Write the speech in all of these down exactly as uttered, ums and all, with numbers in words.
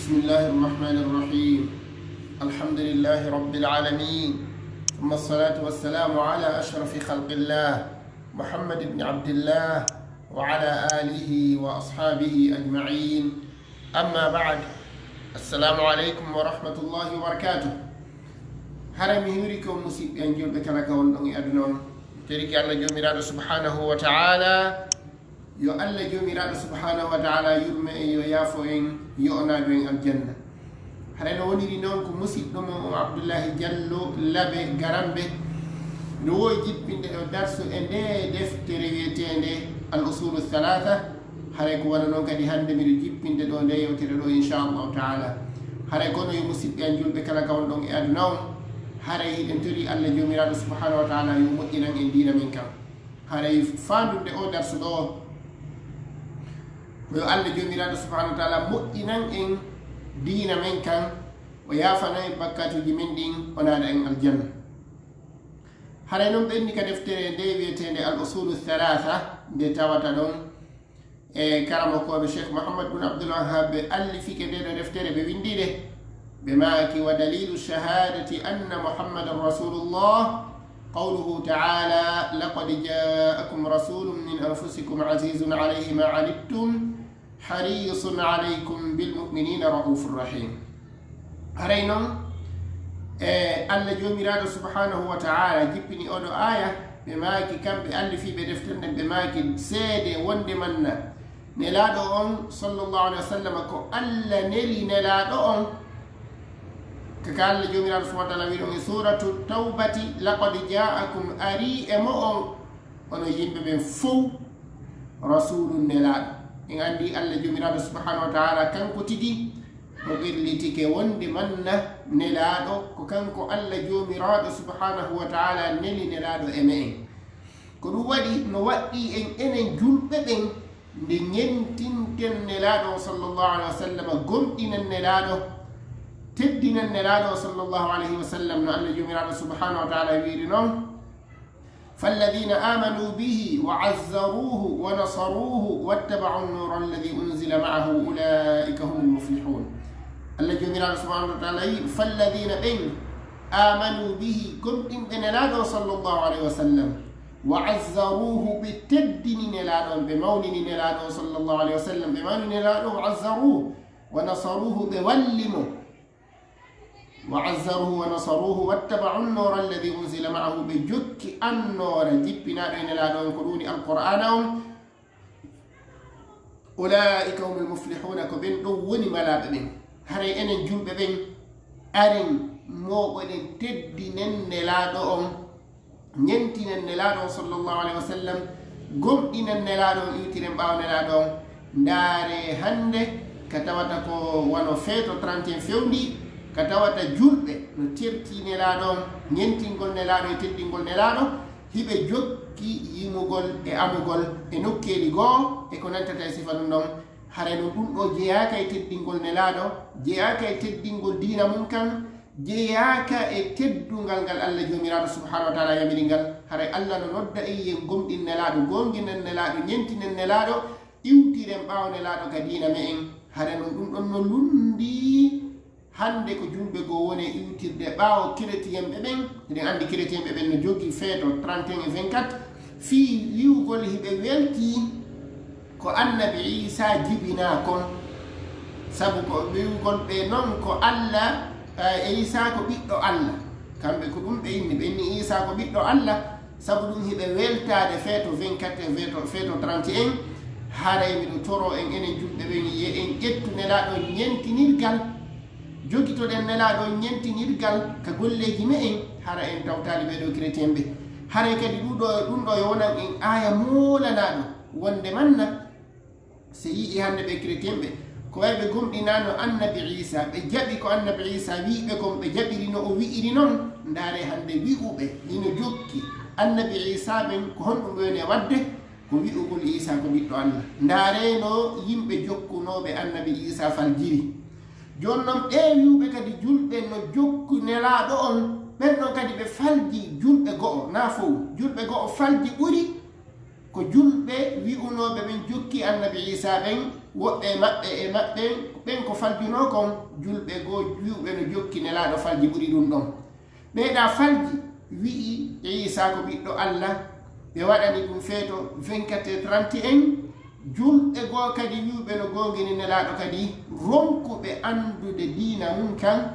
بسم الله الرحمن الرحيم. الحمد لله رب العالمين. ثم الصلاة والسلام على أشرف خلق الله محمد بن عبد الله وعلى آله وأصحابه أجمعين. أما بعد. السلام عليكم ورحمة الله وبركاته. Hara mi hiwri ko musiɓɓe en julɓe kala ka wonɗon e aduna on. Teriki Allah Joomiraaɗo subhanahu wa ta'ala. Yo Allah Joomiraaɗo subhanahu wa ta'ala yurme en, yo yaafo en, yo onaadu en aljanna. Hara no woniri noon ko musiɗɗo mon on Abdullahi Jallo Labe Garambe. No wowi jippinde ɗo darsu e nde deftere wiyeteende Al Usulu Thalatha. Haray ko wano noon kadi hannde miɗo jippinde ɗo nde yewtere ɗo inchallahu ta'ala. Haray kono yo musiɓɓe an julɓe kala ka wonɗon e aduna on. Haray hiɗen tori Allah Joomiraaɗo subhanahu wa ta'ala yo moƴƴinan en diina men kan. Haray faandude o darsu ɗo, ko yo Allah Joomiraaɗo subhanahu wa ta'ala moƴƴinan en diina men kan, o yaafana en bakkatuuji men ɗin, o naada en aljanna. Haray noon ɓenni ka deftere nde wiyeteende Al Usulu Thalatha, nde tawata ɗon e karamokooɓe Cheikh Mouhammad bun Abdul Wahhab ɓe allifike nde ɗo deftere, ɓe winndi nde, ɓe maaki: ودليل شهادة أن محمدا رسول الله قوله تعالى: لقد جاءكم رسول من أنفسكم عزيز عليه ما عنتم حريص عليكم بالمؤمنين رءوف رحيم. Haray noon, e Allah Joomiraaɗo subhanahu wa ta'ala jippini oɗo aaya, ɓe maaki kamɓe allifiiɓe deftere nden, ɓe maaki seede wonde manna Nelaaɗo on sallallahu alayhi wa sallam ko Allah neli Nelaaɗo on. Ka, ka Allah Joomiraaɗo subhanahu wa ta'ala wi'i ɗon e Suuratu Tawbati: لقد جاءكم, arii e mo'on, onon yimɓe ɓen fow, rasuulun, Nelaaɗo. En anndi Allah Joomiraaɗo subhanahu wa ta'ala kanko tigi o ɓerlitike wonde manna Nelaaɗo, ko kanko Allah Joomiraaɗo subhanahu wa ta'ala neli Nelaaɗo e me'en. Ko ɗum waɗi no waɗɗii en enen julɓe ɓen nde ñentinten Nelaaɗo on sallallahu alayhi wa sallam, gomɗinen Nelaaɗo, teddinan Nelaaɗo on sallallahu alayhi wa sallam, no Allah Joomiraaɗo subhanahu wa ta'ala wi'iri non: فالذين آمنوا به وعزروه ونصروه واتبعوا النور الذي أنزل معه أولئك هم المفلحون. Allah Joomiraaɗo subhanahu wa ta'ala wi'i: فالذين, ɓen, آمنوا به, gomɗinɓe Nelaaɗo on sallallahu alayhi wa sallam, وعزروه, ɓe teddini Nelaaɗo on, ɓe mawnini Nelaaɗo on sallallahu alayhi wa sallam, ɓe mawnini Nelaaɗo on, وعزروه ونصروه, ɓe walli mo. وعزروه ونصروه واتبعوا النور الذي أنزل معه, ɓe jokki annoora jippinaaɗo e Nelaaɗo on, ko ɗum woni Alqur'aana on. أولئك هم المفلحون, ko ɓen ɗon woni malaaɓe ɓen. Haray enen julɓe ɓen, aren mooɓoɗen, teddinen Nelaaɗo on, ñentinen Nelaaɗo on sallallahu alayhi wa sallam, gomɗinen Nelaaɗo on, iwtiren ɓaawo Nelaaɗo on. Ndaare hannde ka tawata ko wano feeto trente et un fewndi, ka tawata julɓe no terti Nelaaɗo on, ñentingol Nelaaɗo e teddingol Nelaaɗo, hiɓe jokki yimugol e amugol e nokkeeli goo e ko nantata e sifa ɗum ɗon. Haray non ɗum ɗo jeyaaka e teddingol Nelaaɗo, jeyaaka e teddingol diina mum kan, jeyaaka e teddungal ngal Allah Joomiraaɗo subhanahu wa ta'ala yamiri ngal. Haray Allah no nodda en yen gomɗin Nelaaɗo, goonginen Nelaaɗo, ñentinen Nelaaɗo, iwtiren ɓaawo Nelaaɗo ka diina me'en. Haray non ɗum ɗon no lundi hannde ko julɓe goo woni e iwtirde ɓaawo kretien ɓe ɓen. Hiɗen anndi kretien ɓe ɓen no jogii feeto trente et un et vingt-quatre, fii wi'ugol hiɓe weltii ko Annabi Iisaa jibinaa kon, sabu ko wi'ugol ɓe non ko Allah, eh, Iisaa ko ɓiɗɗo Allah. Kamɓe ko ɗum ɓe inni, ɓe inni Iisaa ko ɓiɗɗo Allah, sabu ɗum hiɓe weltaade feeto vingt-quatre, feeto, feeto trente et un. Haray miɗo toroo en, enen julɓe ɓen, yo en ƴettu Nelaaɗo ñentinirgal, jogitoɗen Nelaaɗo ñentinirgal ka golleeji me'en, hara en tawtaali ɓee ɗoo kretien ɓe. Haray kadi ɗum ɗoo, ɗum ɗoo yo wonan en aaya moolanaaɗo wonde manna, si yi'i hannde ɓee kretien ɓe, ko way ɓe gomɗinaano Annabi Iisaa, ɓe jaɓi ko Annabi Iisaa wi'i ɓe kon, ɓe jaɓiri no o wi'iri non, ndaare hannde wi'uɓe hino jokki Annabi Iisaa ɓen, ko honɗum ɓe woni e waɗde? Ko wi'ugol Iisaa ko ɓiɗɗo Allah. Ndaare no yimɓe jokkunooɓe Annabi Iisaa faljiri. Jooni non ɓee wi'uɓe kadi julɓe no jokku Nelaaɗo on, ɓen ɗon kadi ɓe falji julɓe go'o, naa fow, julɓe go'o falji ɓuri ko julɓe wi'unooɓe ɓen jokki Annabi Iisaa ɓen, Woɓɓe e maɓɓe e maɓɓe ɓen ko faljunoo kon, julɓe goo juuɓe no jokki Nelaaɗo falji ɓuri ɗum ɗon. Ɓeyɗa falji wi'i Iisaa ko ɓiɗɗo Alla, ɓe waɗani ɗum feeto vingt-quatre heures trente et un. Julɓe goo kadi wi'uɓe no goongini Nelaaɗo kadi, ronkuɓe anndude diina mum kan,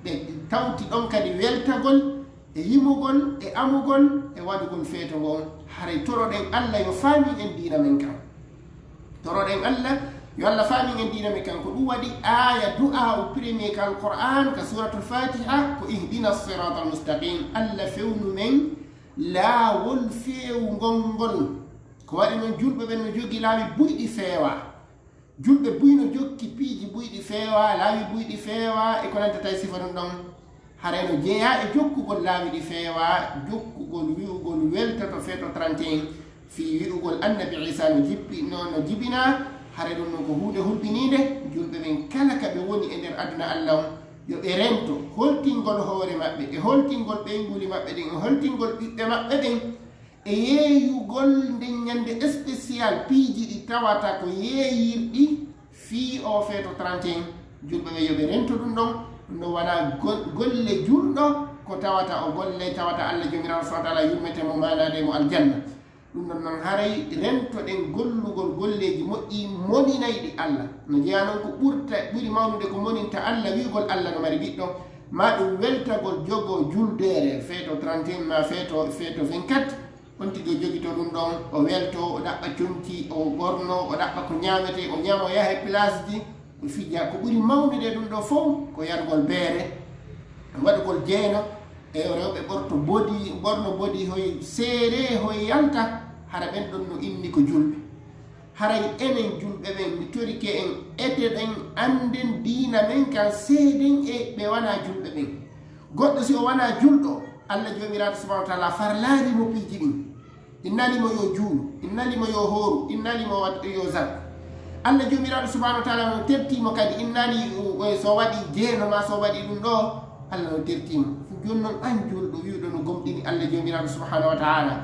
ɓe tawti ɗon kadi weltagol e yimugol e amugol e waɗugol feeto ngon. Haray toroɗen Alla yo faamin en diina men kan. Toroɗen Alla yo Alla faamin en diina men kan. Ko ɗum waɗi aaya du'aa o premier ka Alqur'aan ka Suuratul Faatiha ko ihdina siraatal mustaqim. Alla fewnu men laawol feewungol ngol. Ko waɗi non julɓe ɓen no jogii laawi buyɗi feewaa. Julɓe buy no jokki piiji buyɗi feewaa, laawi buyɗi feewaa e ko nanta tawi sifa ɗum ɗon. Haray no jeyaa e jokkugol laawi ɗi feewaa, jokkugol wi'ugol weltoto feeto trente et un, fii wi'ugol Annabi Iisaa no jippi, no, no jibinaa, haray ɗum non ko huunde hulɓiniinde. Julɓe ɓen kala ka ɓe woni e nder aduna Alla on, yo ɓe rento holtingol hoore maɓɓe, e holtingol ɓeynguuli maɓɓe ɗin, e holtingol ɓiɓɓe maɓɓe ɓen, e yeeyugol nden ñannde spécial piiji ɗi tawata ko yeeyirɗi fii oo feeto trente et un. Julɓe ɓen yo ɓe rento ɗum ɗon, ɗum ɗon wanaa gol-, golle julɗo ko tawata o golle, tawata Alla Joomiraaɗo Subhaanahu wa Ta'aalaa yurmete mo, maanaade mo aljanna. Ɗum ɗon non haray rentoɗen gollugol golleeji moƴƴi moninayɗi Alla. No jeyaa non ko ɓurta, ɓuri mawnude ko moninta Alla, wi'ugol Alla no mari ɓiɗɗo, maa ɗum weltagol jogoo juldeere feeto trente et un maa feeto, feeto vingt-quatre. On tigi o jogitoo ɗum ɗon, o weltoo, o ɗaɓɓa conci, o ɓornoo, o ɗaɓɓa ko ñaametee, o ñaama, o yaha e place ji, o fija. Ko ɓuri mawnude ɗum ɗoo fow ko yargol beere, waɗugol jeeno, e rewɓe ɓorto bodi, ɓorno bodi hoy seere, hoy yalta, hara ɓen ɗon no inni ko julɓe. Haray enen julɓe ɓen, mi torike en, eteɗen, annden diina men kan, seeden e ɓe wanaa julɓe ɓen. Goɗɗo si o wanaa julɗo, Alla Joomiraaɗo Subhaanahu wa Ta'aalaa farlaali mo piiji ɗin. Innaali mo yo juulu, innaali mo yo hooru, innaali mo wat-, yo zak. Alla Joomiraaɗo Subhaanahu wa Ta'aalaa no tertii mo kadi, innaali, uh, so waɗi jeeno maa so waɗi ɗum ɗoo, Alla no tertii mo. Jooni non an julɗo wi'uɗo no gomɗini Alla Joomiraaɗo Subhaanahu wa Ta'aalaa,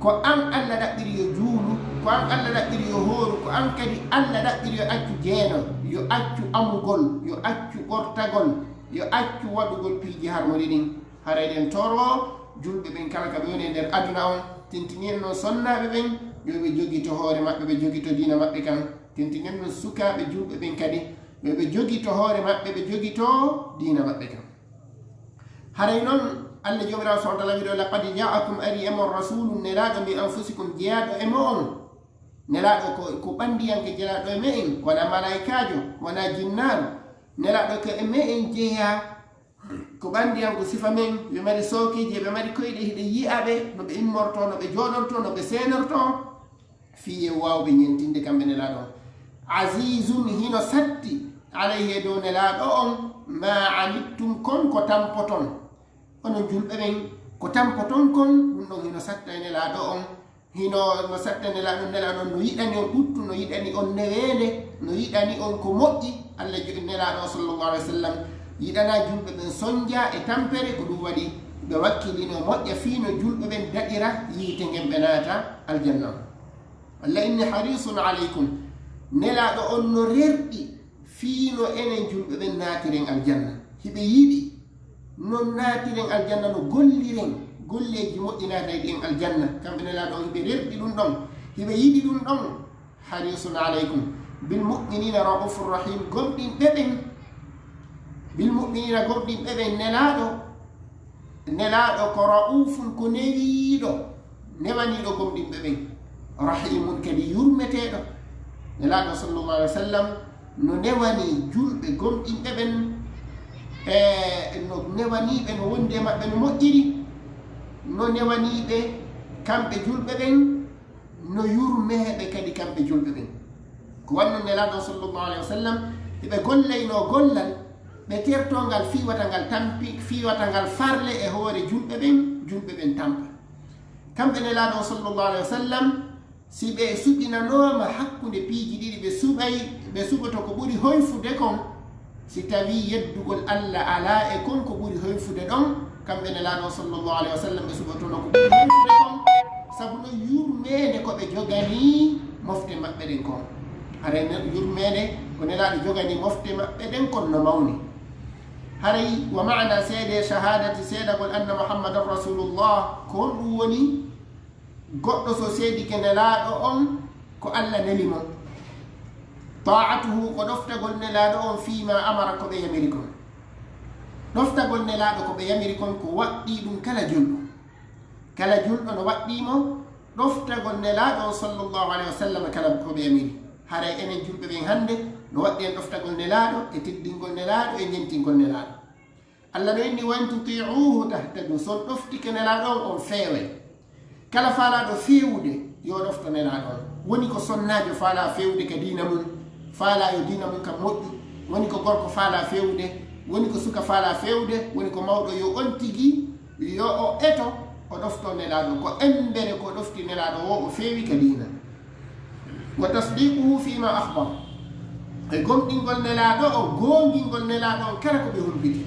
ko an Alla ɗaɓɓiri yo juulu, ko an Alla ɗaɓɓiri yo hooru, ko an kadi Alla ɗaɓɓiri yo accu jeeno, yo accu amugol, yo accu ɓortagol, yo accu waɗugol piiji harmori ɗin. Haray eɗen toroo julɓe ɓen kala ka ɓe woni e nder aduna on, tintini en non sonnaaɓe ɓen, yo ɓe jogito hoore maɓɓe, ɓe jogito diina maɓɓe kan. Tintini en non sukaaɓe julɓe ɓen kadi, yo ɓe jogito hoore maɓɓe, ɓe jogito diina maɓɓe kan. Haray non, Alla Joomiraaɗo Subhaanahu wa Ta'aalaa wi'i ɗoo, "Laqad jaa'akum", ari e mon, "rasuulun", nelaaɗo, "min anfusikum", jeyaaɗo e mo'on. Nelaaɗo ko, ko ɓanndiyanke, jeyaaɗo e me'en, ko wanaa malaa'ikaajo, ko wanaa jinnaaru. Nelaaɗo ko e me'en jeyaa, ko ɓanndiyanko, sifa men, ɓe mari sookeeji, ɓe mari koyɗe, hiɗen yi'a ɓe, no ɓe immortoo, no ɓe jooɗortoo, no ɓe seenortoo. Fii yo waawɓe ñentinde kamɓe Nelaaɗo on. Azizun, hino satti, alayhi, e dow Nelaaɗo on, ma anittum, kon ko tampoton. Onon julɓe ɓen, ko tampoton kon, ɗum ɗon hino satta e Nelaaɗo on. Hino no satta e Nelaaɗo on, Nelaaɗo on no yiɗani on ɓuttu, no yiɗani on neweende, no yiɗani on ko moƴƴi. Alla jo-, Nelaaɗo on, sallallahu alayhi wa sallam, yiɗanaa julɓe ɓen sonja e tampere, ko ɗum waɗi ɓe wakkilino moƴƴa fii no julɓe ɓen daɗira yiite ngen, ɓe naata aljanna on. Walla inni harisun alaykum. Nelaaɗo on no rerɗi fii no enen julɓe ɓen naatiren aljanna. Hiɓe yiɗi no naatiren aljanna, no golliren golleeji moƴƴi naatayɗi en aljanna. Kamɓe Nelaaɗo on hiɓe rerɗi ɗum ɗon, hiɓe yiɗi ɗum ɗon. Harisun alaykum. Bil mu'minina ra'ufur rahim. Gomɗinɓe ɓen, bil mu'minina, gomɗinɓe ɓen, Nelaaɗo Nelaaɗo ko ra'uufun, ko newiiɗo, newaniiɗo gomɗinɓe ɓen. Rahiimun, kadi yurmeteeɗo. Nelaaɗo, sallallahu alayhi wa sallam, no newani julɓe gomɗinɓe ɓen, e no newanii ɓe, no wondi e maɓɓe no moƴƴiri, no newanii ɓe kamɓe julɓe ɓen, no yurmee ɓe kadi kamɓe julɓe ɓen. Ko wanno Nelaaɗo, sallallahu alayhi wa sallam, hiɓe golleynoo gollal, ɓe tertoo ngal fii wata ngal tampi, fii wata ngal farle e hoore julɓe ɓen, julɓe ɓen tampa. Kamɓe Nelaaɗo, sallallahu alayhi wa sallam, si ɓe suɓinanooma hakkunde piiji ɗiɗi, ɓe suɓay, ɓe suɓoto ko ɓuri hoyfude kon, si tawii yeddugol Alla alaa e kon ko ɓuri hoyfude ɗon, kamɓe Nelaaɗo, sallallahu alayhi wa sallam, ɓe suɓotono ko ɓuri hoyfude kon, sabu no yurmeende ko ɓe joganii mofte maɓɓe ɗen kon. Haray ne-, yurmeende ko Nelaaɗo jogani mofte maɓɓe ɗen kon no mawni. Haray wa maana seede shahadati seedagol anna Muhammadan Rasulullah, ko honɗum woni? Goɗɗo so seedike Nelaaɗo on ko Alla neli mo, taa'atuhu ko ɗoftagol Nelaaɗo on fiima amara ko ɓe yamiri kon. Ɗoftagol Nelaaɗo ko ɓe yamiri kon ko waɗɗii ɗum kala julɗo. Kala julɗo no waɗɗii mo ɗoftagol Nelaaɗo on sallallahu alayhi wa sallam kala ko ɓe yamiri. Haray enen julɓe ɓen hannde no waɗɗi en ɗoftagol Nelaaɗo e teddingol Nelaaɗo e njentingol Nelaaɗo. Alla no inni, "Wa in tuti'uhu tahtadu." So on ɗoftike Nelaaɗo on, on feeway. Kala faalaaɗo feewude, yo ɗofto Nelaaɗo on. Woni ko sonnaajo faalaa feewude ka diina mun, faalaa yo diina mun ka moƴƴu. Woni ko gorko faalaa feewude, woni ko suka faalaa feewude, woni ko mawɗo, yo on tigi, yo o eto, o ɗofto Nelaaɗo. Ko embere ko ɗofti Nelaaɗo o, o feewi ka diina. Wa tasdiquhu fima akhbar. E gomɗingol Nelaaɗo o, goongingol Nelaaɗo on kala ko ɓe humpiti.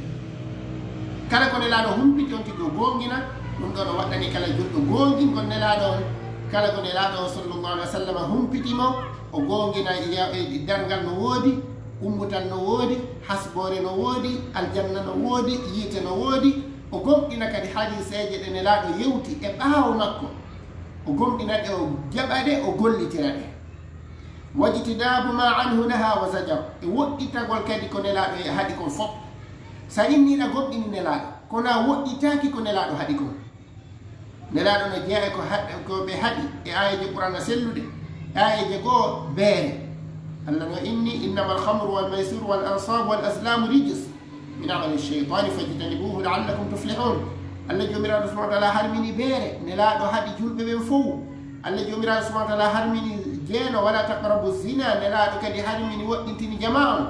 Kala ko Nelaaɗo humpiti on tigi o goongina, ɗum ɗon o waɗɗani kala julɗo goongingol Nelaaɗo on. Kala ko Nelaaɗo on sallallahu alaihi wa sallam humpiti mo, o goongina ya-, e darngal no woodi, ummutal no woodi, hasboore no woodi, aljanna no woodi, yiite no woodi. O gomɗina kadi hadiiseeje ɗe Nelaaɗo yewti e ɓaawo makko. O gomɗina ɗe, o jaɓa ɗe, o gollitira ɗe. Wajtinabu ma anhu naha wa zajar. E woɗɗitagol kadi ko Nelaaɗo e haɗi kon fof. Sa inni a gomɗini Nelaaɗo, kono a woɗɗitaaki ko Nelaaɗo haɗi kon. Nelaaɗo no jeyaa e ko haɗ-, ko ɓe haɗi e aayeeje Qur'aana selluɗe. Aayeeje goo beere. Alla no inni, "Innamal khamru wal maysiru wal ansabu wal azlamu rijs min amali shaytani fajtanibuhu la'allakum tuflihun." Alla Joomiraaɗo subhanahu wa ta'ala harmini beere, Nelaaɗo haɗi julɓe ɓen fow. Alla Joomiraaɗo subhanahu wa ta'ala harmini jeeno, "Wala taqrabu zina." Nelaaɗo kadi harmini woɗɗintini jamaa on.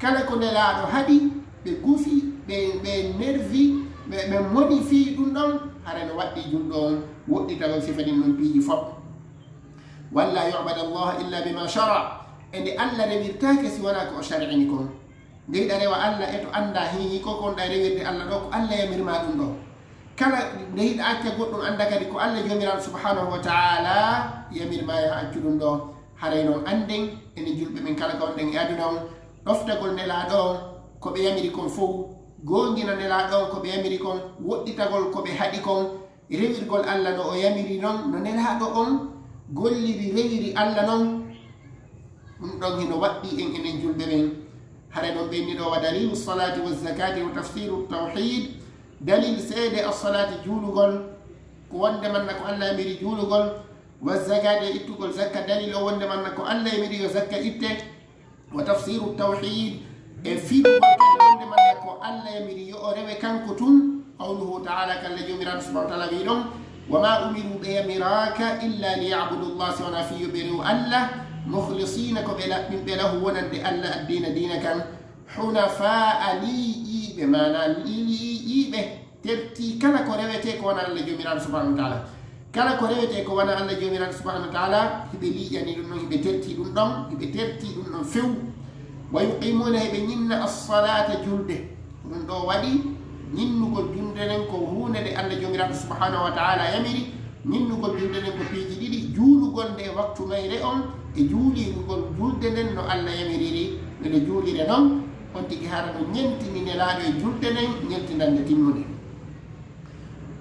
Kala ko Nelaaɗo haɗi, ɓe gufi, ɓe, ɓe nervi, ɓe, ɓe moni fii ɗum ɗon, hara no waɗɗi julɗo on woɗɗitagol sifa ɗin ɗon piiji fof. "Walla yu'bada Allah illa bima shara." E nde Alla rewirtaake si wonaa ko o shar'ini kon. Nde hiɗa rewa Alla e to annda hihi ko kon ɗa rewirde Alla ɗo, ko Alla yamir ma ɗum ɗo. Kala nde hiɗa acca goɗɗum, annda kadi ko Alla Joomiraaɗo subhanahu wa ta'ala yamir ma yo accu ɗum ɗo. Haray non annden enen julɓe ɓen kala ko wonɗen e aduna on, ɗoftagol Nelaaɗo on ko ɓe yamiri kon fow, goongina Nelaaɗo on ko ɓe yamiri kon, woɗɗitagol ko ɓe haɗi kon, rewirgol Alla no o yamiri non, no Nelaaɗo on golliri, rewiri Alla non. Ɗum ɗon hino waɗɗi en enen julɓe ɓen. Hare ɗon ɓenni ɗo wa dalilu salati wa zakati wa tafsiru tawhid. Dalil seede as-salati juulugol, ko wonde manna ko Alla yamiri juulugol, wa zakati e ittugol zakka. Dalil o wonde manna ko Alla yamiri yo zakka itte. Wa tafsiru tawhid, e fiɗugol kadi wonde manna ko Alla yamiri yo o rewe kanko tun. Qawluhu ta'ala, ko Alla Joomiraaɗo subhanahu wa ta'ala wi ɗon, "Wa ma umiru", ɓe yamiraaka, "illa li ya'budu Allah", si wonaa fii yo ɓe rewu Alla, "mukhlisina", ko ɓe laɓɓinɓe, "lahu", wonande Alla, "ad-dina", diina kan, "hunafa'a", liiƴiiɓe, maanaa liiƴiiɓe, tertii kala ko rewetee ko wonaa Alla Joomiraaɗo subhanahu wa ta'ala. Kala ko rewetee ko wonaa Alla Joomiraaɗo subhanahu wa ta'ala, hiɓe liiƴani ɗum ɗon, hiɓe tertii ɗum ɗon, hiɓe tertii ɗum ɗon few. Wa yuqimuna, hiɓe ñinna as-salata, julde. Ɗum ɗo waɗi ñinnugol julde nden ko huunde nde Alla Joomiraaɗo subhanahu wa ta'ala yamiri. Ñinnugol julde nden ko piiji ɗiɗi, juulugol nde e waktu mayre on, e juulingol julde nden no Alla yamiriri nde nde juulire non. On tigi hara no ñentini Nelaaɗo e julde nden, ñentinande timmunde.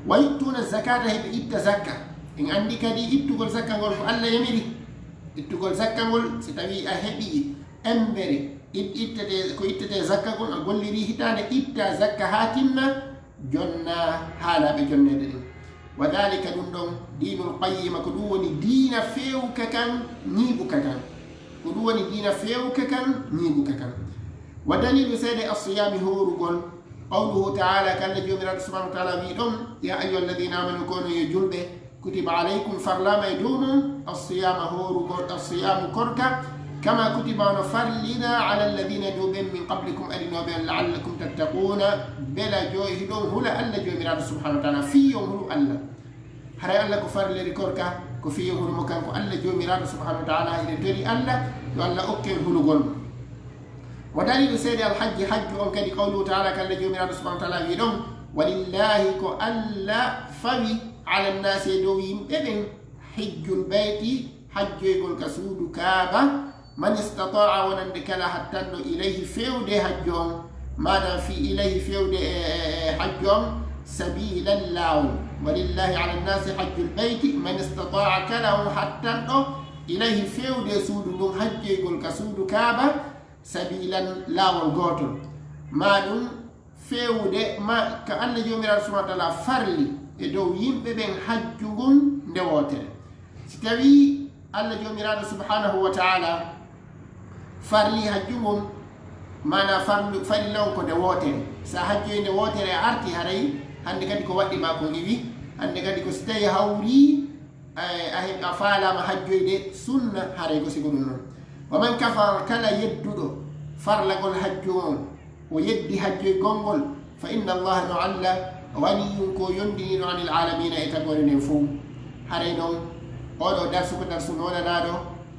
Wa yu'tuna zakata, hiɓe itta zakka. En anndi kadi ittugol zakka ngol ko Alla yamiri. Ittugol zakka ngol, si tawii a heɓii embere, it-, ittete, ko ittete zakka ngol, a golliri hitaande, itta zakka haa timma, jonna haalaaɓe jonneede ɗin. Wa dhalika, ɗum ɗon, dinul qayyima, ko ɗum woni diina feewuka kan, ñiiɓuka kan. Ko ɗum woni diina feewuka kan, ñiiɓuka kan. Wa dalilu seede as-siyaami, hoorugol. Qawluhu ta'ala, ko Alla Joomiraaɗo subhanahu wa ta'ala wi ɗon, "Ya ayyuha alladhina amanu", ko onon yo julɓe, "kutiba alaykum", farlaama e dow mon, "as-siyaama", hoorugol, "as-siyaamu", korka, "kama kutiba", no farlina, "ala alladhina", dow ɓen, "min qablikum", adinooɓe on, "la'allakum tattaquna", bela jo hiɗon hula Alla Joomiraaɗo subhanahu wa ta'ala, fii on hulu Alla. Haray Alla ko farliri korka, ko fii on hulu mo kanko Alla Joomiraaɗo subhanahu wa ta'ala, hiɗen tori Alla, yo Alla okken hulugol mo. Wa dalilu seede alhajji, hajju on kadi, qawluhu ta'ala, ko Alla Joomiraaɗo subhanahu wa ta'ala wi ɗon, "Walillahi", ko Alla fawi, "ala nnaasi", e dow yimɓe ɓen, "hijjul bayti", hajjoygol ka suudu Kaaba, Man istata'a, wonande kala hattanɗo, ilayhi, feewde hajju on, maanaam fii ilayhi, feewde e, e, e hajju on, sabiilan, laawol. Walillahi ala nnasi hajjul bayti man istata'a, kala on hattanɗo, ilayhi, feewde suudu ndun, hajjoygol ka suudu Kaaba, sabiilan, laawol gootol. Maa ɗum feewude ma ka Allah Joomiraaɗo subhaanahu wa ta'aala farli e dow yimɓe ɓen hajju ngun nde wootere. Si tawii Allah Joomiraaɗo subhaanahu wa ta'aala farli hajju ngun, maanaa farlu, farilla on ko nde wootere. Sa hajjoyi nde wootere a arti, haray hannde kadi ko waɗɗi maa ko iwi, hannde kadi ko si tawii hawri, eh, a he-, a faalaama hajjoyde sunna, haray ko sigo ɗum non. Wa man kafara, kala yedduɗo farlagol hajju on, o yeddi hajjoygol ngol, fa inna Allaha, no Allah, ganiyun, ko yondiniiɗo, anil aalamiina, e tagoore nden fow. Haray non, oo ɗoo darsu ko darsu noonanaaɗo,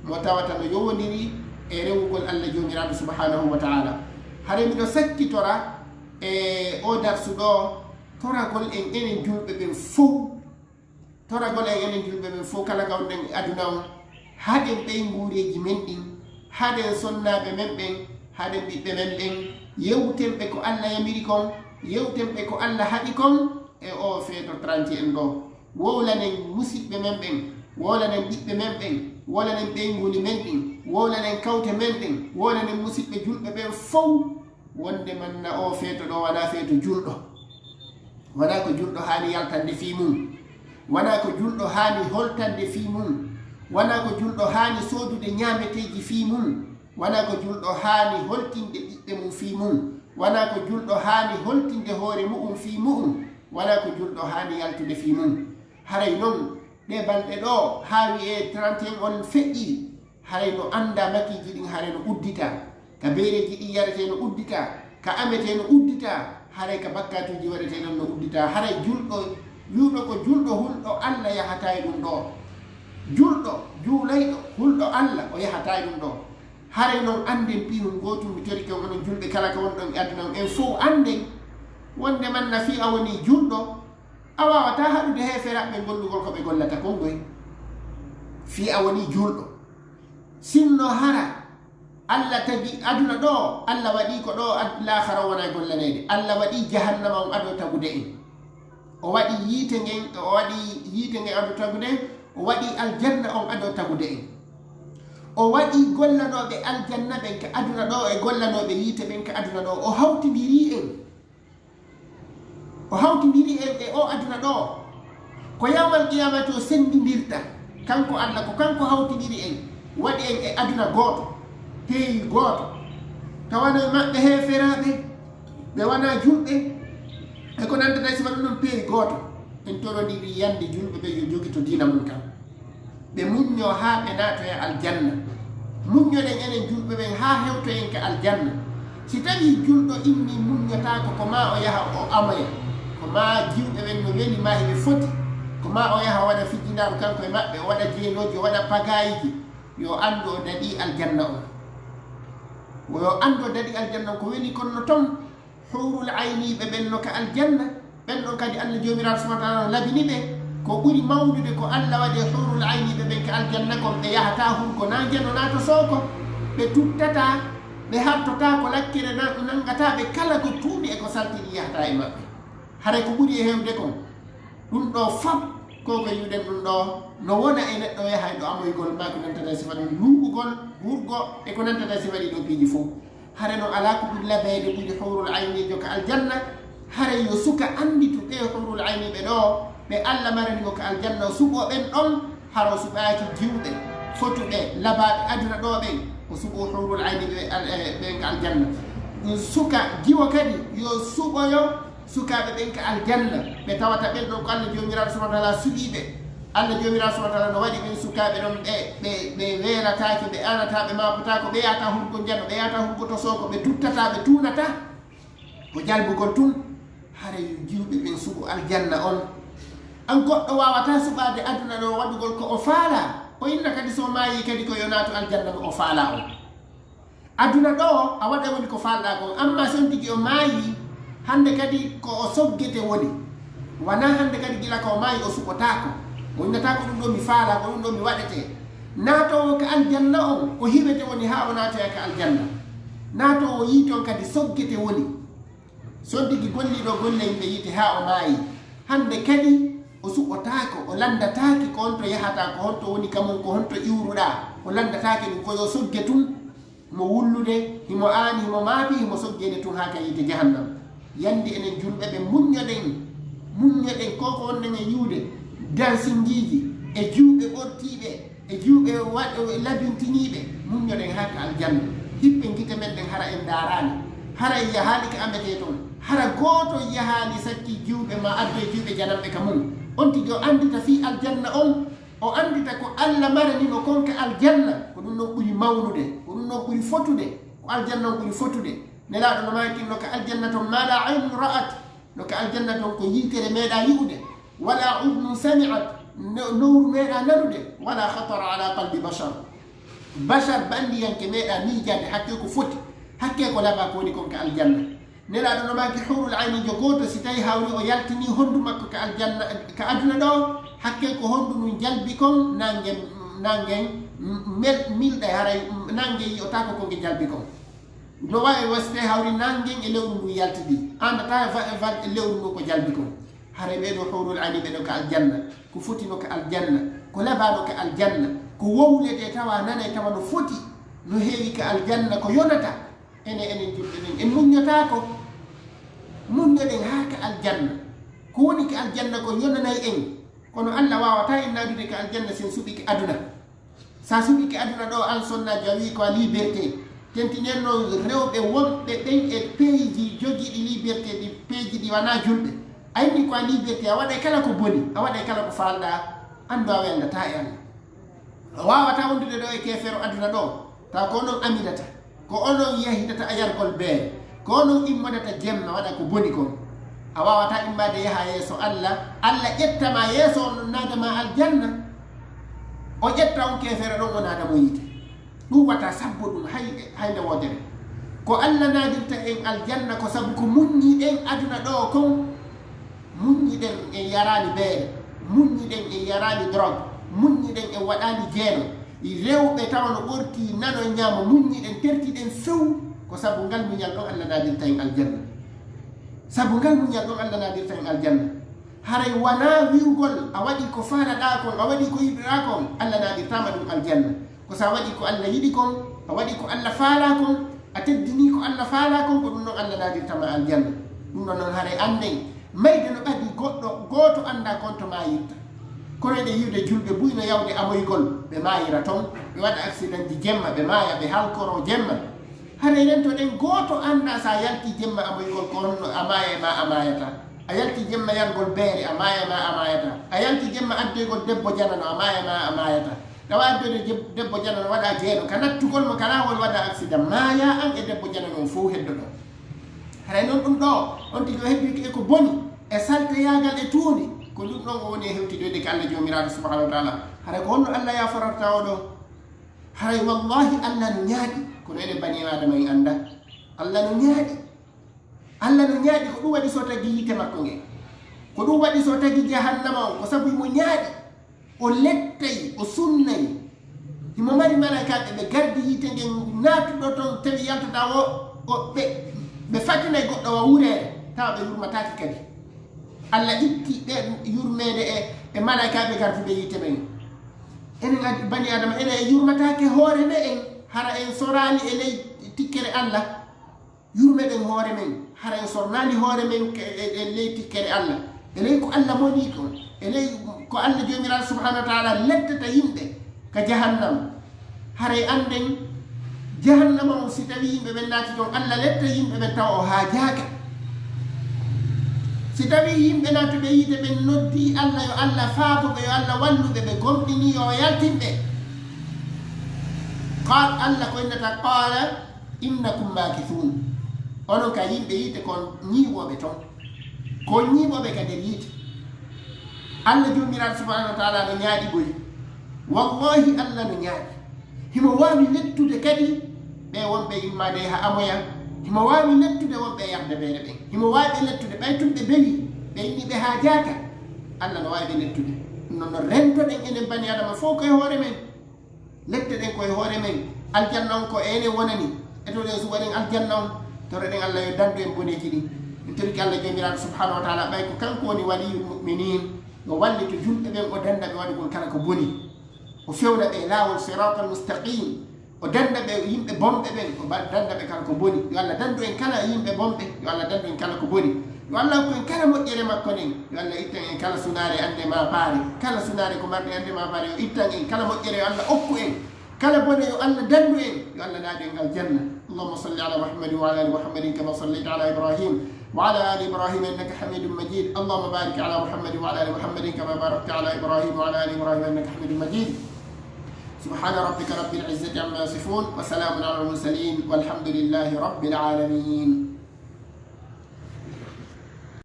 mo tawata no yowondiri e rewugol Allah Joomiraaɗo subhaanahu wa ta'aala. Haray miɗo sakkitora e oo darsu ɗoo, toragol en enen julɓe ɓen fow, toragol en enen julɓe ɓen fow, kala ka wonɗen e aduna on, haɗen ɓeynguureeji men ɗin, haɗen sonnaaɓe men ɓen, haɗen ɓiɓɓe men ɓen, yewten ɓe ko Allah yamiri kon, yewten ɓe ko Allah haɗi kon e oo feeto trente et un ɗoo. Wowlanen musiɓɓe men ɓen, wowlanen ɓiɓɓe men ɓen, wowlanen ɓeynguuli men ɗin, wowlanen kawte men ɗen, wowlanen musiɓɓe julɓe ɓen fow. Wonde man na oo feeto ɗoo wanaa feeto julɗo. Wanaa ko julɗo haani yaltande fii mun. Wanaa ko julɗo haani holtande fii mun. Wanaa ko julɗo haani soodude ñaameteeji fii mun. Wanaa ko julɗo haani holtinde ɓiɓɓe mun fii mun. Wanaa ko julɗo haani holtinde hoore mu'un fii mu'un. Wanaa ko julɗo haani yaltude fii mun. Haray non, ɗee balɗe ɗoo, haa wi'ee trente et un on feƴƴii, haray no anndaa makiiji ɗin, haray no udditaa. Ka beereeji ɗin yaretee no udditaa, ka ametee no udditaa, haray ka bakkaatuuji waɗetee ɗon no udditaa. Haray julɗo, julɗo ko julɗo hulɗo Allah yahataa e ɗum ɗoo. Julɗo, juulayɗo, hulɗo Allah, o yahataa e ɗum ɗoo. Haray non annden piihun gootun, mi torike on, onon julɓe kala ka wonɗon e aduna on, en fow annden wonde man na fii a wonii julɗo, a waawataa haɗude heeferaaɓe ɓen gollugol ko ɓe gollata kon ngoy. Fii a wonii julɗo. Sinno hara Allah tagi aduna ɗoo, Allah waɗii ko ɗoo ad-, laakhara wona e gollaneede. Allah waɗii jahannama on ado tagude en. O waɗii yiite ngen, o waɗii yiite ngen ado tagude en, o waɗii aljanna on ado tagude en. O waɗii gollanooɓe aljanna ɓen ka aduna ɗoo e gollanooɓe yiite ɓen ka aduna ɗoo. O hawtindirii en. O hawtindiri en e oo aduna ɗoo. Ko yawmal qiyamati o senndindirta. Kanko Allah, ko kanko hawtindiri en, waɗi en e aduna gooto, peeyi gooto. Tawanoo e maɓɓe heeferaaɓe, ɓe wanaa julɓe, e ko nantata e sifa ɗum ɗon, peeyi gooto. En torondiri yande julɓe ɓe yo jogito diina mum kan. Ɓe muññoo haa ɓe naatoya aljanna. Muññoɗen enen julɓe ɓen haa hewtoyen ka aljanna. Si tawii julɗo inni muññataako, ko maa o yaha o amoya. Ko maa jiwɓe ɓen no weli maa hiɓe foti. Ko maa o yaha o waɗa fijjinaaru kanko e maɓɓe, o waɗa jeelooji, o waɗa pagaayiji. Yo anndu o daɗii aljanna on. Yo anndu o daɗii aljanna on, ko weli kon no ton. Huurul ayniiɓe ɓen no ka aljanna, ɓen ɗon kadi Allah Joomiraaɗo subhaanahu wa ta'aala no labini ɓe. Ko ɓuri mawnude ko Allah waɗi e huurul ayniiɓe ɓen ka aljanna kon, ɓe yahataa hurgo naange no naata sooko, ɓe tuttataa, ɓe hartotaako lakkere na-, nanngataa ɓe kala ko tuuni e ko saltini yahataa e maɓɓe. Haray ko ɓuri e heewde kon, ɗum ɗoo fop, ko ko yi'uɗen ɗum ɗoo, no wona e neɗɗo yaha e ɗo amoygol maa ko nantata e sifa ɗum, luuɓugol, hurgo, e ko nantata e sifa ɗii ɗoo piiji fof. Hare no alaa ko ɓuri labeede ɓuri huurul ayniijo ka aljanna. Hare yo suka annditu ɓee huurul ayniiɓe ɗoo, ɓe Alla marani mo ka aljanna, o suɓoo ɓen ɗon, hara o suɓaaki jiwɓe, fotuɓe, labaaɓe aduna ɗoo ɓen, o suɓoo huurul ayniiɓe al-, e, ɓen ka aljanna. Ɗum suka jiwo kadi, yo suɓoyo sukaaɓe ɓen ka aljanna, ɓe tawata ɓen ɗon ko Alla Joomiraaɗo subhaanahu wa ta'aala suɓii ɓe. Alla Joomiraaɗo subhaanahu wa ta'aala no waɗi ɓen sukaaɓe ɗon, ɓe, ɓe, ɓe weelataake, ɓe anataa, ɓe maapotaako, ɓe yahataa hurgo njano, ɓe yahataa hurgo tosooko, ɓe tuttataa, ɓe tuunataa. Ko jalbugol tun, hara yo jiwɓe ɓen suɓo aljanna on. An goɗɗo waawataa suɓaade aduna ɗoo waɗugol ko o faalaa, o inna kadi so o maayii kadi ko yo naatu aljanna mo o faalaa on. Aduna ɗoo, a waɗa woni ko faalɗaa kon, amma si on tigi o maayii, hannde kadi ko o soggete woni. Wanaa hannde kadi gila ko o maayii o suɓotaako. O innataako ɗum ɗoo mi faalaa, ko ɗum ɗoo mi waɗetee. Naatoowo ka aljanna on, ko hiwete woni haa o naatoya ka aljanna. Naatoowo yiite on kadi soggete woni. So on tigi golliiɗo golle yimɓe yiite haa o maayi. Hannde kadi o suɓotaako, o lanndataake ko honto yahata, ko honto woni ka mun, ko honto iwruɗaa. O lanndataake ɗum, ko yo sogge tun. Himo wullude, himo aani, himo maapi, himo soggeede tun haa ka yiite jahannam. Yandi enen julɓe ɓe muññoɗen, muññoɗen ko ko wonɗen e yiwde, dansinjiiji, e juuɓe ɓortiiɓe, e juuɓe waɗ-, labintiniiɓe, muññoɗen haa ka aljanna. Hippen gite men ɗen hara en ndaaraani, hara en yahaali ka ametee ton, hara gooto yahaali sakki juuɓe ma addoy juuɓe jananɓe ka mun. On tigi o anndita fii aljanna on, o anndita ko Alla marani mo kon ka aljanna, ko ɗum ɗon ɓuri mawnude, ko ɗum ɗon ɓuri fotude, ko aljanna on ɓuri fotude. Nelaaɗo no maakinno ka aljanna ton, maa laa aynun ra'at, no ka aljanna ton ko yiitere meeɗaa yi'ude, wala udnun sami'at, no-, nowru meeɗaa nanude, wala khatara ala qalbi bashar. Bashar bandiyanke meeɗaa miijaade hakkee ko foti, hakkee ko labaa ko woni kon ka aljanna. Nelaaɗo no maaki hurul ayniijo gooto, si tawii hawri o yaltinii honndu makko ka aljanna, ka aduna ɗoo, hakkee ko honndu ndun jalbi kon, nangen, nangen, mel-, milɗay haray, nangen yi'otaako ko nge jalbi kon. No waawi wa si tawii hawri nangen e lewru ndun yaltidi. Anndataa va-, va-, lewru ndun ko jalbi kon. Haray ɓee ɗoo hurul ayni ɓee ɗoo ka aljanna, ko foti no ka aljanna, ko labaa no ka aljanna, ko wowletee tawa nanay tawa no foti, no heewi ka aljanna, ko yonata. Enen, enen julɓe ɓen, en muññotaako. Muññoɗen haa ka aljanna. Ko woni ka aljanna ko yonanay en. Kono Alla waawataa en naadude ka aljanna si en suɓike aduna. Sa suɓike aduna ɗoo, an sonnaajo, a wi'i ko a liberté. Tentinen non rewɓe wonɓe ɓen e peeji jogiiɗi liberté ɗi, peeji ɗi wanaa julɓe. A inni ko a liberté, a waɗay kala ko boni, a waɗay kala ko faalɗaa, anndu a welnataa e Alla. A waawataa wondude ɗoo e keefeero aduna ɗoo, tawa ko onon amidata, ko onon yahidata a yargol beere, ko onon immodata jemma waɗa ko boni kon. A waawataa immaade yaha yeeso Alla, Alla ƴetta ma yeeso on, naada ma aljanna. O ƴetta on keefeero ɗon, o naada mo yiite. Ɗum wata sabbo ɗum hay, hay nde wootere. Ko Alla naadirta en aljanna ko sabu ko muññiɗen aduna ɗoo kon. Muññiɗen en yaraani beere, muññiɗen en yaraani drogue, muññiɗen en waɗaani jeeno. Rewɓe tawa no ɓortii nano ñaamo, muññiɗen tertiɗen few, ko sabu ngal muñal ɗon Alla naadirta en aljanna. Sabu ngal muñal ɗon Alla naadirta en aljanna. Haray wanaa wi'ugol a waɗii ko faalaɗaa kon, a waɗii ko yiɗuɗaa kon, Alla naadirtaama ɗum aljanna. Ko sa waɗi ko Alla yiɗi kon, a waɗi ko Alla faalaa kon, a teddini ko Alla faalaa kon, ko ɗum ɗon Alla naadirta ma aljanna. Ɗum ɗon noon haray annden, mayde no ɓadi goɗɗo gooto anndaa kon to maayirta. Kono eɗen yi'ude julɓe buy no yawde amoygol, ɓe maayira ton, ɓe waɗa accident ji jemma, ɓe maaya, ɓe halkoro jemma. Haray rentoɗen gooto anndaa sa yalti jemma amoygol ko honno a maaya e ma a maayata. A yalti jemma yargol beere, a maaya e ma a maayata. A yalti jemma addoygol debbo janano, a maaya e ma a maayata. Tawa addude jeb-, debbo janano waɗa jeeno, ka nattugol mo ka laawol waɗa accident, maaya an e debbo janano on fow heddoɗon. Haray noon ɗum ɗoo, on tigi o heddii e ko boni, e salteyaagal e tuundi, ko ɗum ɗon o woni e hewtidoyde ka Alla Joomiraaɗo subhaanahu wa taala. Haray ko honno Alla yaaforarta o ɗoo? Haray wallaahi Alla no ñaaɗi, kono enen banii Aadama en anndaa. Alla no ñaaɗi. Alla no ñaaɗi, ko ɗum waɗi so tagi yiite makko nge. Ko ɗum waɗi so tagi jahannama on, ko sabu himo ñaaɗi. O lettay, o sunnay. Himo mari malaykaaɓe ɓe gardi yiite ngen naatuɗo ton, tawi yaltata o, o, ɓe, ɓe fatinay goɗɗo o wureere, tawa ɓe yurmataake kadi. Alla itti ɓe yurmeende e, e malaykaaɓe garduɓe yiite ɓen. Enen ad-, banii Aadama, enen en yurmataake hoore me'en, hara en soraali e ley tikkere Alla. Yurmeɗen hoore men, hara en sornaali hoore men ke-, e, e ley tikkere Alla. E ley ko Alla moni ɗon, e ley ko Alla Joomiraaɗo subhaanahu wa taala lettata yimɓe ka jahannama. Haray annden jahannama on, si tawii yimɓe ɓen naati ton, Alla letta yimɓe ɓen tawa o haajaaka. Si tawii yimɓe naatuɓe yiite ɓen noddii Alla, yo Alla faabo ɓe, yo Alla wallu ɓe, ɓe gomɗinii, yo o yaltin ɓe. Qaal-, Alla ko innata, qaala, innakum maakisuun. Onon ka yimɓe yiite, kon ñiiɓooɓe ton. Kon ñiiɓooɓe ka nder yiite. Alla Joomiraaɗo subhaanahu wa taala no ñaaɗi boy. Wallaahi, Alla no ñaaɗi. Himo waawi lettude kadi ɓe wonɓe immaade yaha amoya. Himo waawi lettude wonɓe e yarde beere ɓen. Himo waawi ɓe lettude ɓay tun ɓe bewi, ɓe inni ɓe haajaaka. Alla no waawi ɓe lettude. Ɗum noon no rentoɗen enen banii Aadama fow ko e hoore men. Lette ɗen ko e hoore men. Aljanna on ko enen wonani. Etoɗen suɓaɗen aljanna on. Toroɗen Allah yo dandu en boneeji ɗin. Min torike Allah Joomiraaɗo subhanahu wa taala, ɓay ko kanko woni waliyul mu'minin, yo wallito julɓe ɓen, o danda ɓe waɗugol kala ko boni. O fewna ɓe laawol siratal mustaqim. O danda ɓe yimɓe bonɓe ɓen, o ba-, danda ɓe kala ko boni. Yo Allah dandu en kala yimɓe bonɓe. Yo Allah dandu en kala ko boni. Yo Allah okku en kala moƴƴere makko nden. Yo Allah ittan en kala sunaare annde ma paare. Kala sunaare ko marɗe annde ma paare, yo ittan en kala moƴƴere. Yo Allah okku en kala bone, yo Allah dandu en. Yo Allah naadu en aljanna. اللهم صل على محمد وعلى آل محمد كما صليت على إبراهيم وعلى آل إبراهيم إنك حميد مجيد. اللهم بارك على محمد وعلى آل محمد كما باركت على إبراهيم وعلى آل إبراهيم إنك حميد مجيد. سبحان ربك رب العزة عما يصفون وسلام على المرسلين والحمد لله رب العالمين.